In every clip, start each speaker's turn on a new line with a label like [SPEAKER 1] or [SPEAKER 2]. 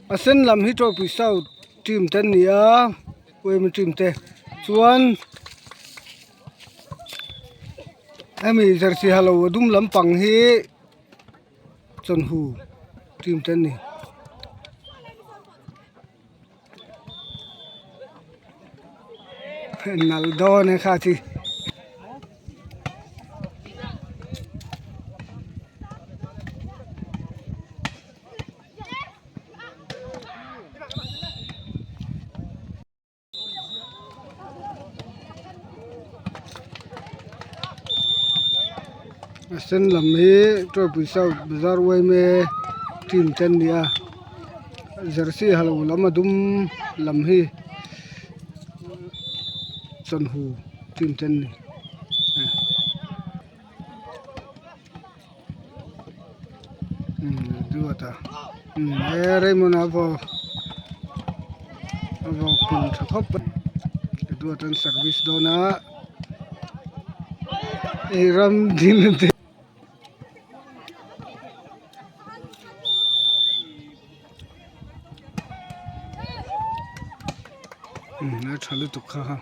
[SPEAKER 1] A sen lam hi Tawipui South team te an ni a yma team te chuan hemi jersey ha lo a dum lampang hi chawnhu team te an ni. Nalh dawn e kha chi. A sen lam hi Tawipui South Bazar yma team te an ni a jersey ha lo lam a dum lam hi chawnhu team te an ni. Duata he Raymond a vaw a vaw pin tha khawp mai Duata an service dawn a hei ram ding te a tha lutuk kha ha.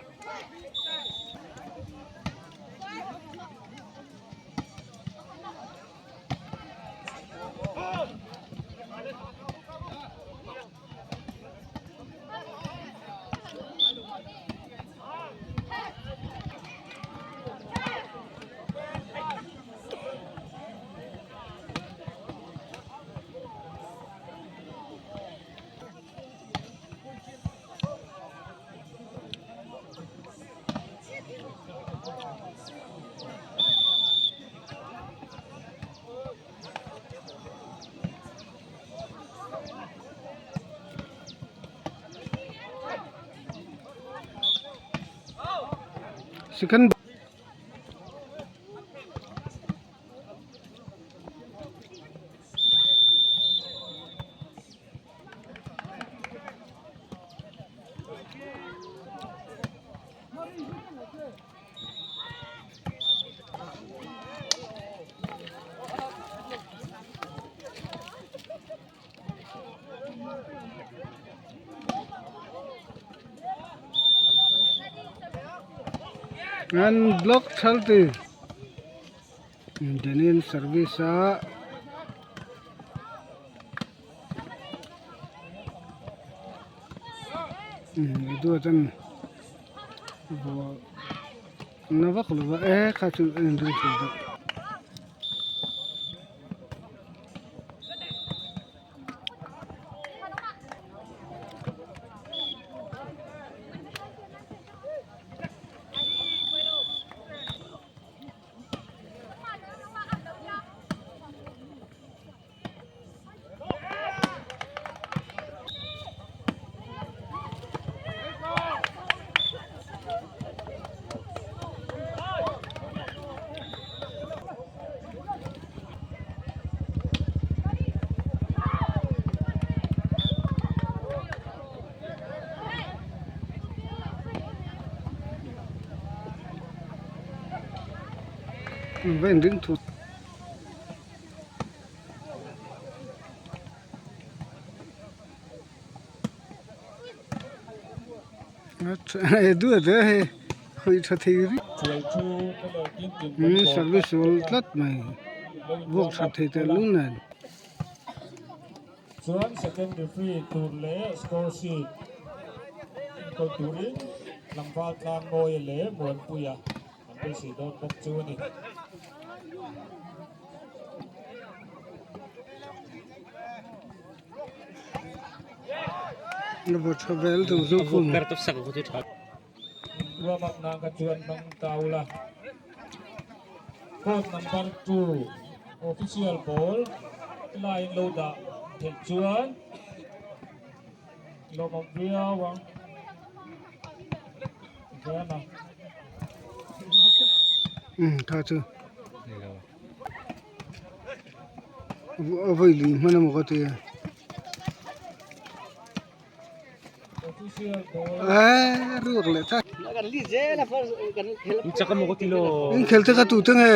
[SPEAKER 1] Second an block thal ti Daniel service a. Duat an na vak lo va e kha chu a inring thei deuh. Va inring thut. Duat e hei khawih tha thei rih service wall tlat mai vuak that thei teh lul nen.
[SPEAKER 2] Chuan second referee tur leh score sheet enkawl turin tlangval Tlangmawia leh Muanpuia an beisei dawn bawk chu a ni. Ruahmakna ka chuan hmang ta ula. Court number 2 official ball line lo dah theih chuan lawmawm viau ang. Vena.
[SPEAKER 1] Tha chu. A vawi lui hman emaw ka ti a. Eee ruak leh tlat. In khel te kha tu te nge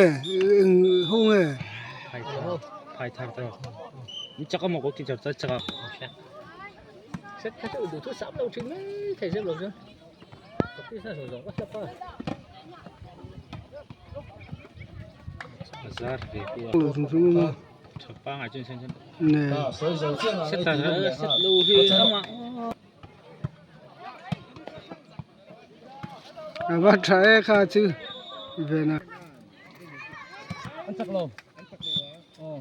[SPEAKER 1] eng ho nge.
[SPEAKER 3] Set kha chu duh thu sam lo thin mai thei zep lo chuan practice na zawng zawng ka hlap a. Bazar ve pawh a tha pangai chuan sen sen set ta set lo hi ama
[SPEAKER 1] A va tha e kha chu vena.
[SPEAKER 3] An chak lo. Aw.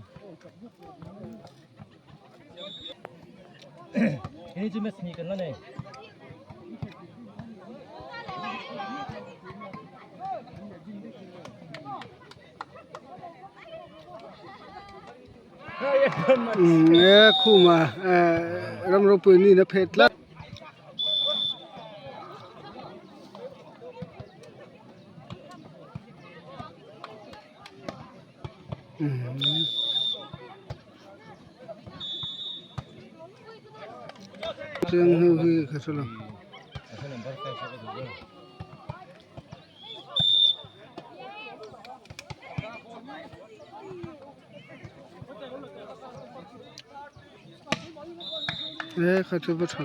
[SPEAKER 3] Hei chu match hnih kan la nei.
[SPEAKER 1] E khuma ram ropui ni na phet tlat. Chiang hnu hi ka hre lo. E kha chu va tha.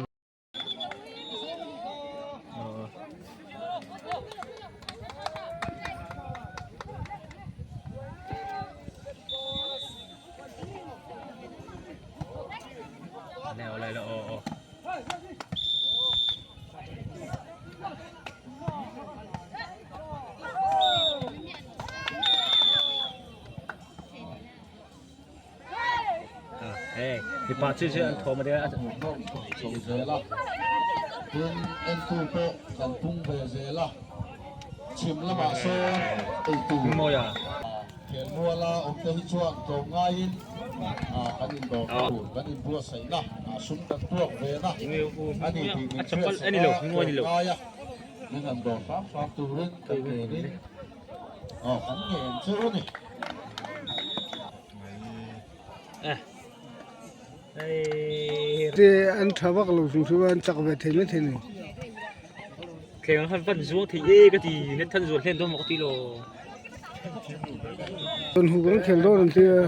[SPEAKER 3] Mipa chu chu an thawm a nia.
[SPEAKER 4] Chho zel a, tin entu pawh kan pung ve zel a, chhim lamah sawn eitur khelmuala awmte hi chuan tlawm ngaiin kan indawr tur kan inbuatsaihna sum kan tuak ve na a ni tih min hriatsak a, tlawm ngaia min han dawr hram hram turin kan ngenin kan ngen chu a ni.
[SPEAKER 1] Te an tha vak lo chung chu an chak ve thei mai thei ni.
[SPEAKER 3] Thleng khan van zuang thei e ka ti net than zuan hlen dawn maw ka ti lo.
[SPEAKER 1] Tawn hu kan khel dawn an ti a.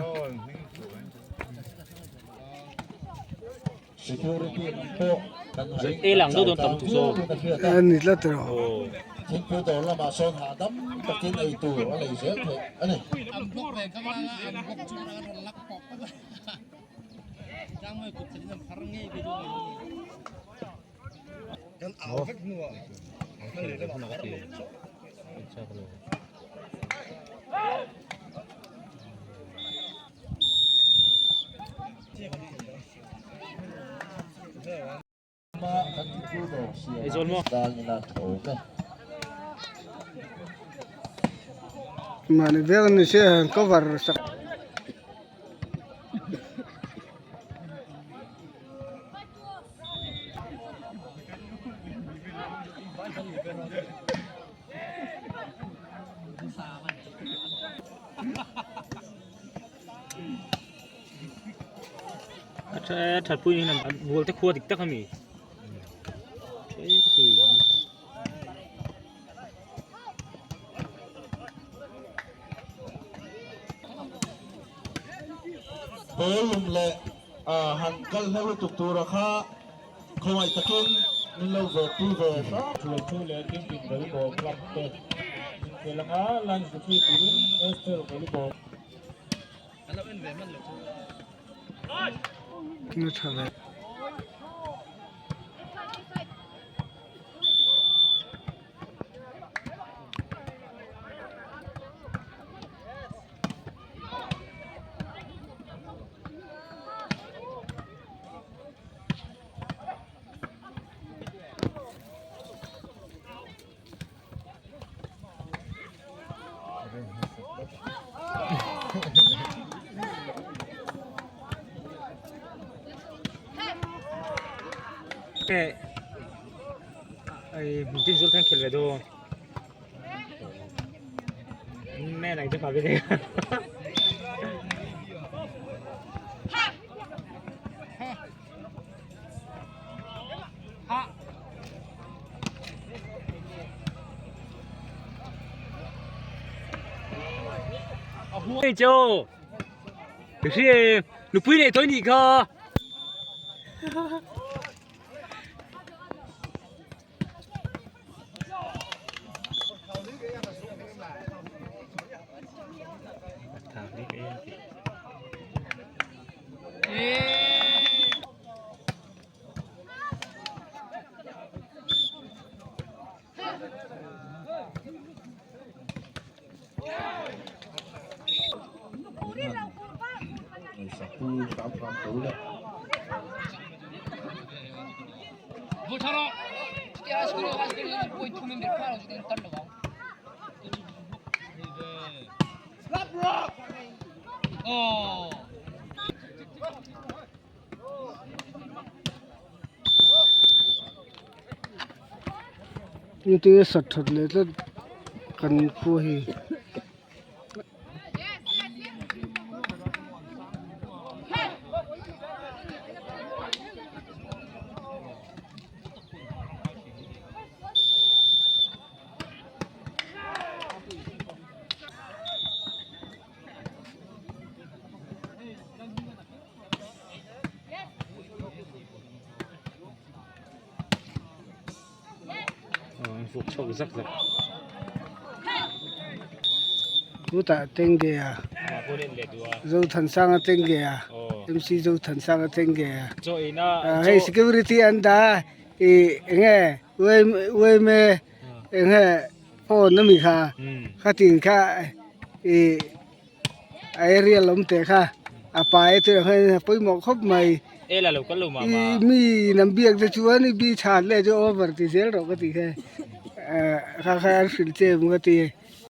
[SPEAKER 4] Security lam pawh kan haih
[SPEAKER 3] E lang deuh dawn tam tu zawk.
[SPEAKER 1] A ni tlat rawh.
[SPEAKER 4] Thingpui dawr lamah sawn hahdam takin ei tur a lei zel theih a ni.
[SPEAKER 1] Mahni vek an ni sia han cover sak.
[SPEAKER 3] A tha e that pui in an bual te khua dik tak a mi
[SPEAKER 4] Ball lum leh han kal hla lutuk tura kha khawngaih takin min lo ve pui ve hram.
[SPEAKER 2] Chuai chu leh Dinkin Volleyball Club te inkhel anga lunch referee turin Esther Volleyball.
[SPEAKER 1] Na tha ve.
[SPEAKER 3] Nupui nei tawih nih kha.
[SPEAKER 1] Engtin nge sat that leh tlat kan khua hi. Chutah tengge a Zothansanga tengge a MC Zothansanga tengge a hei security an dah a ih enge uaime enge phone ami kha khatin kha ih Aerial awm teh kha a pai te ang hian a pawimawh khawp mai i mi in an biak te chuan i bi chhan leh chu over ti zel rawh ka tih kha eh kha kha an hrilh che em ka ti.